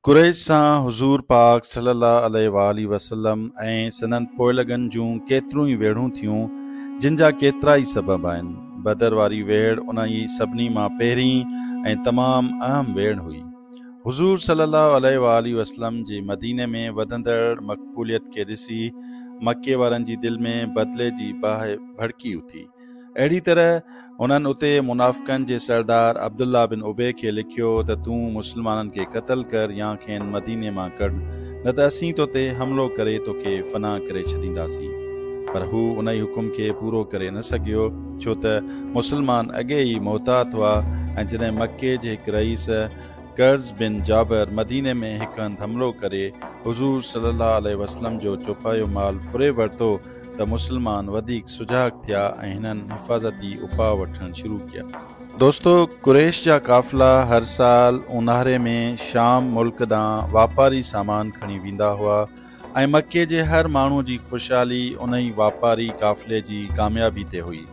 قريش سان حضور پاڪ صلي الله عليه واٰله وسلم ۽ سندن پوئلڳن جون ڪيتريون ئي ويڙهون ٿيون، جن جا ڪيترائي سبب آهن. بدر واري ويڙهه انهي سڀني مان پهرين ۽ تمام اهم ويڙهه هئي. حضور صلي الله عليه واٰله وسلم جي مديني ۾ وڌندڙ مقبوليت کي ڏسي مڪي وارن جي دل ۾ بدلي جي باهه ڀڙڪي اٿي. اهڙي طرح هنن اتي منافقن جي سردار عبدالله بن ابي کي لکيو ته تون مسلمانن کي قتل ڪر يا کين مديني مان ڪڍ نه ته اسين تو تي حملو ڪري توکي فنا ڪري ڇڏينداسين. پر هو انهي حڪم کي پورو ڪري نه سگهيو ڇو ته مسلمان اڳي ئي محتاط هئا ۽ جڏهن مڪي جي هڪ رئيس ڪرز بن جابر مديني ۾ هڪ هنڌ حملو ڪري حضور صلي الله عليه وسلم جو چوپايو مال ڦري ورتو ته مسلمان وڌيڪ سجاڳ ٿيا ۽ هنن حفاظتي اپاء وٺڻ شروع ڪيا. دوستو قريش جا قافلا هر سال اونهاري ۾ شام ملڪ ڏانهن واپاري سامان کڻي ويندا هئا ۽ مڪي جي هر ماڻهو جي خوشحالي انهي واپاري قافلي جي ڪاميابي تي هئي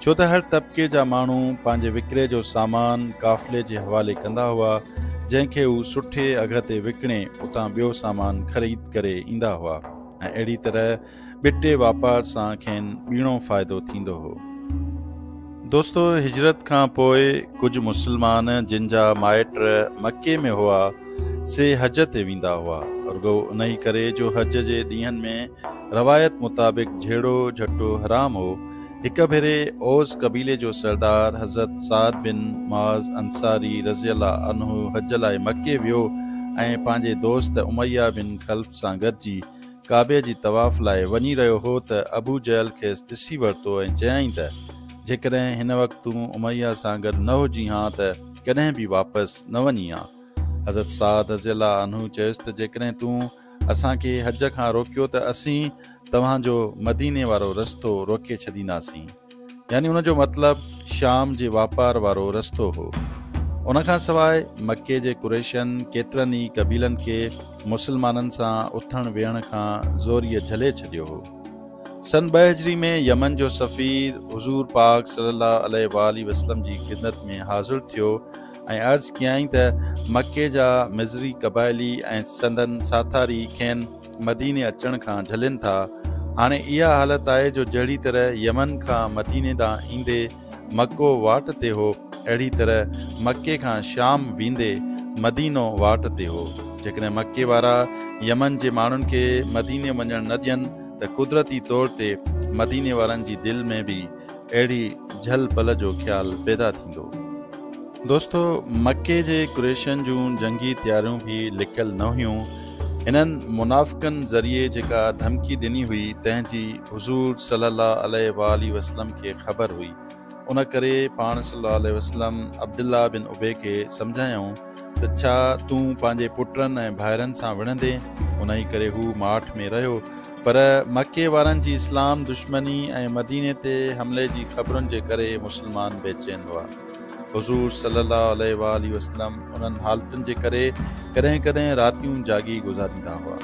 ڇو ته هر طبقي جا ماڻهو پنهنجي وڪري جو سامان قافلي جي حوالي ڪندا هئا جنهن کي هو سٺي اگهه تي وڪڻي اتان ٻيو سامان خريد ڪري ايندا هئا ۽ اهڙي طرح ٻٽي واپار سان کين ٻيڻو فائدو ٿيندو هو. دوستو هجرت کان پوء ڪجهه مسلمان جن جا مائٽ مڪي ۾ هئا سي حج تي ويندا هئا رڳو انهي ڪري جو حج جي ڏينهن ۾ روايت مطابق جهيڙو جهٽو حرام هو. هڪ ڀيري اوس قبيلي جو سردار حضرت سعد بن معاذ انصاري رضي الله عنه حج لاء مڪي ويو ۽ پنهنجي دوست اميه بن خلف سان گڏجي ڪعبي جي طواف لاء وڃي رهيو هو ته ابو جهل کيس ڏسي ورتو ۽ چيائين ته، جيڪڏهن هن وقت تون اميه سان گڏ نه هجين ها ته ڪڏهن به واپس نه وڃين ها. حضرت سعد رضي الله عنه چيس ته جيڪڏهن تون اسان کي حج کان روڪيو ته اسين توهان جو مديني وارو رستو روڪي ڇڏينداسين. يعني ان جو مطلب شام جي واپار وارو رستو هو. ان کان سواء مڪي جي قريشن ڪيترن ئي قبيلن کي مسلمانن سان اٿڻ ويهڻ کان زوريء جهلي ڇڏيو هو. سن 2 هجري ۾ يمن جو سفير حضور پاڪ صلي الله عليه واٰله وسلم جي خدمت ۾ حاضر ٿيو ۽ عرض ڪيائين ته مڪي جا مضري قبائلي ۽ سندن ساٿاري کين مديني اچڻ کان جهلين ٿا. هاڻي اها حالت آهي جو جهڙي طرح يمن کان مديني ڏانهن ايندي مڪو واٽ تي هو، اهڙي طرح مڪي کان شام ويندي مدينو واٽ تي هو. جيڪڏهن مڪي وارا يمن جي ماڻهن کي مديني وڃڻ نه ڏين ته قدرتي طور تي مديني وارن جي دل ۾ به اهڙي جهل پل جو خيال پيدا ٿيندو. دوستو مڪي جي قريشن جون جنگي تياريون به لڪل نه هيون. هنن منافقن ذريعي جيڪا ڌمڪي ڏني هئي تنهن جي حضور صلي الله عليه واٰله وسلم کي خبر هئي. ان ڪري پاڻ صلي الله عليه وسلم عبدالله بن ابي کي سمجهايائون ته ڇا تون پنهنجي پٽن ۽ ڀائرن سان وڙهندين؟ انهي ڪري هو ماٺ ۾ رهيو. پر مڪي وارن جي اسلام دشمني ۽ مديني تي حملي جي خبرن جي ڪري مسلمان بيچين هئا. حضور صلي الله عليه واٰله وسلم انهن حالتن جي ڪري ڪڏهن ڪڏهن راتيون جاڳي گذاريندا هئا.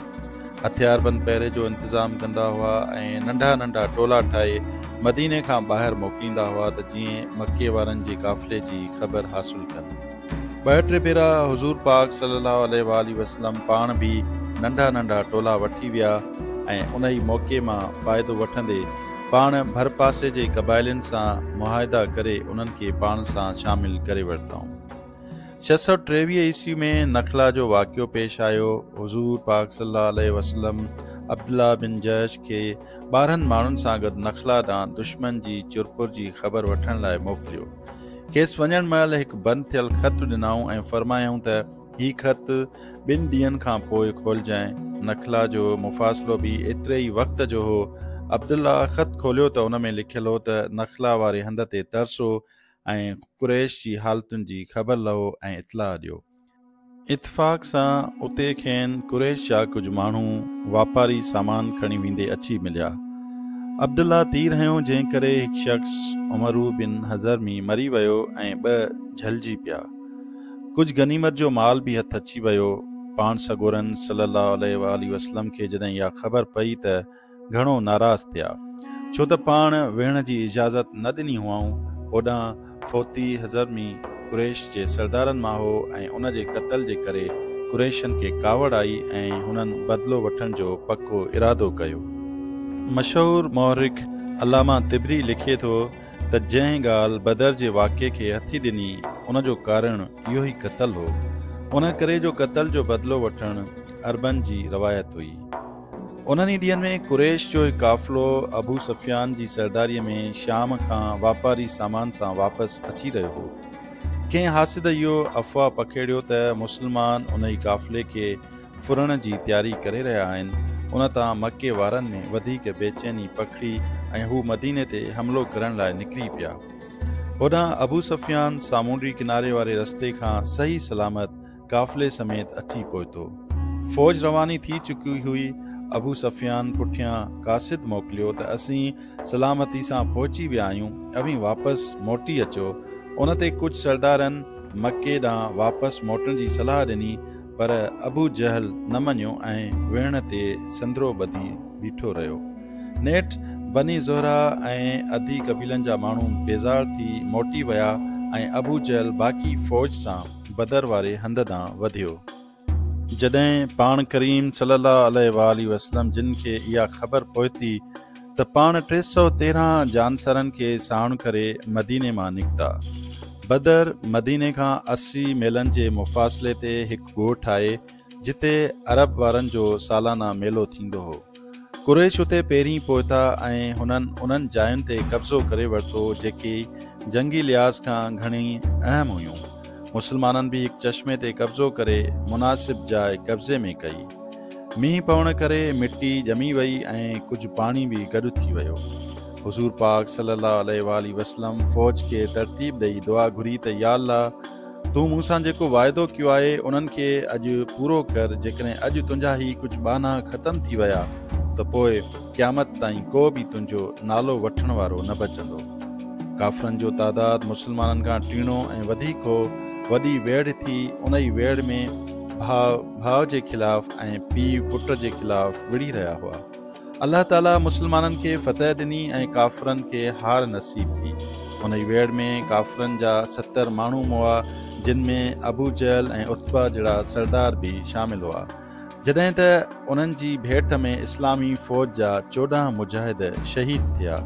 هٿياربند پهري جو انتظام ڪندا هئا ۽ ننڍا ننڍا ٽولا ٺاهي مديني کان ٻاهر موڪليندا هئا ته جيئن مڪي وارن جي قافلي جي خبر حاصل ڪن. ٻه ٽي ڀيرا حضور پاڪ صلي الله عليه واٰله وسلم پاڻ به ننڍا ننڍا ٽولا وٺي ويا ۽ انهي موقعي مان فائدو وٺندي پاڻ ڀرپاسي جي قبائلين سان معاهدا ڪري انهن کي پاڻ سان شامل ڪري ورتائون. 623 عيسوي ۾ نخله جو واقعو پيش آيو. حضور پاڪ صلي الله عليه وسلم عبدالله بن جحش کي 12 ماڻهن سان گڏ نخله ڏانهن دشمن جي چرپر جي خبر وٺڻ لاء موڪليو. کيس وڃڻ مهل هڪ بند ٿيل خط ڏنائون ۽ فرمايائون ته هي خط ٻن ڏينهن کان پوء کولجانء. نخله جو مفاصلو به ايتري ئي وقت جو هو. عبدالله خط کوليو ته ان ۾ لکيل هو ته نخله واري هنڌ تي ترسو ۽ قريش جي حالتن جي خبر لهو ۽ اطلاع ڏيو. اتفاق سان اتي کين قريش جا ڪجهه ماڻهو واپاري سامان کڻي ويندي اچي مليا. عبدالله تير هنيو جنهن ڪري هڪ شخص عمرو بن حضرمي مري ويو ۽ ٻه جهلجي پيا. ڪجهه غنيمت جو مال به هٿ اچي ويو. پاڻ سڳورن صلي الله عليه واٰله وسلم کي جڏهن اها خبر پئي ته گهڻو ناراض ٿيا، ڇو ته پاڻ وڙهڻ جي اجازت نه ڏني هئائون. هوڏانهن فوتي حضرمي قريش جي سردارن مان هو ۽ ان جي قتل جي ڪري قريشن کي ڪاوڙ آئي ۽ هنن بدلو وٺڻ جو پڪو ارادو ڪيو. مشهور مؤرخ علامه طبري لکي ٿو ته جنهن ڳالهه بدر جي واقعي کي هٿي ڏني ان جو ڪارڻ اهو ئي قتل هو. ان ڪري جو قتل جو بدلو وٺڻ عربن جي روايت هئي. انهن ئي ڏينهن ۾ قريش جو هڪ قافلو ابو سفيان جي سرداريء ۾ شام کان واپاري سامان سان واپس اچي رهيو هو. ڪنهن حاسد اهو افواهه پکيڙيو ته مسلمان انهي قافلي کي ڦرڻ جي تياري ڪري رهيا آهن. ان تان مڪي وارن ۾ وڌيڪ بيچيني پکڙي ۽ هو مديني تي حملو ڪرڻ لاء نڪري پيا. هوڏانهن ابوسفيان سامونڊي ڪناري واري رستي کان صحيح سلامت قافلي سميت اچي پهتو. فوج رواني ٿي چڪي هئي. ابو سفيان پٺيان قاصد موڪليو ته اسين سلامتي سان پهچي ويا آهيون، اوهين واپس موٽي اچو. ان تي ڪجهه سردارن مڪي ڏانهن واپس موٽڻ جي صلاح ڏني، پر ابو جهل نه مڃيو ۽ وڙهڻ تي سندرو ٻڌي بيٺو رهيو. نيٺ بني زهره ۽ عدي قبيلن جا ماڻهو بيزار ٿي موٽي ويا ۽ ابو جهل باقي فوج سان بدر واري هنڌ ڏانهن وڌيو. جڏهن پاڻ ڪريم صلي الله عليه واٰله وسلم جن کي اها خبر پهتي ته پاڻ 313 جانثارن کي ساڻ ڪري مديني مان نڪتا. بدر مديني کان 80 ميلن جي مفاصلي تي هڪ ڳوٺ آهي جتي عرب وارن جو سالانه ميلو ٿيندو هو. قريش اتي پهرين پهتا ۽ هنن انهن جاين تي قبضو ڪري ورتو جيڪي جنگي لحاظ کان گهڻي اهم هيون. مسلمانن به هڪ چشمي تي قبضو ڪري مناسب جاء قبضي ۾ ڪئي. مينهن پوڻ ڪري مٽي ڄمي وئي ۽ ڪجهه پاڻي به گڏ ٿي ويو. حضور پاڪ صلي الله عليه واٰله وسلم فوج کي ترتيب ڏئي دعا گهري ته يا الله! تون مون سان جيڪو واعدو ڪيو آهي انهن کي اڄ پورو ڪر، جيڪڏهن اڄ تنهنجا هي ڪجهه ٻانها ختم ٿي ويا ته پوء قيامت تائين ڪو به تنهنجو نالو وٺڻ وارو نه بچندو. ڪافرن جو تعداد مسلمانن کان ٽيڻو ۽ وڌيڪ هو. وڏي ويڙهه ٿي، انهي ويڙهه ۾ ڀاء ڀاء جي خلاف ۽ پيء پٽ جي خلاف وڙهي رهيا هئا. الله تعاليٰ مسلمانن کي فتح ڏني ۽ ڪافرن کي هار نصيب ٿي. انهي ويڙهه ۾ ڪافرن جا 70 ماڻهو مئا، جن ۾ ابو جهل ۽ عتبه جهڙا سردار به شامل هئا. جڏهن ته انهن جي ڀيٽ ۾ اسلامي فوج جا 14 مجاهد شهيد ٿيا.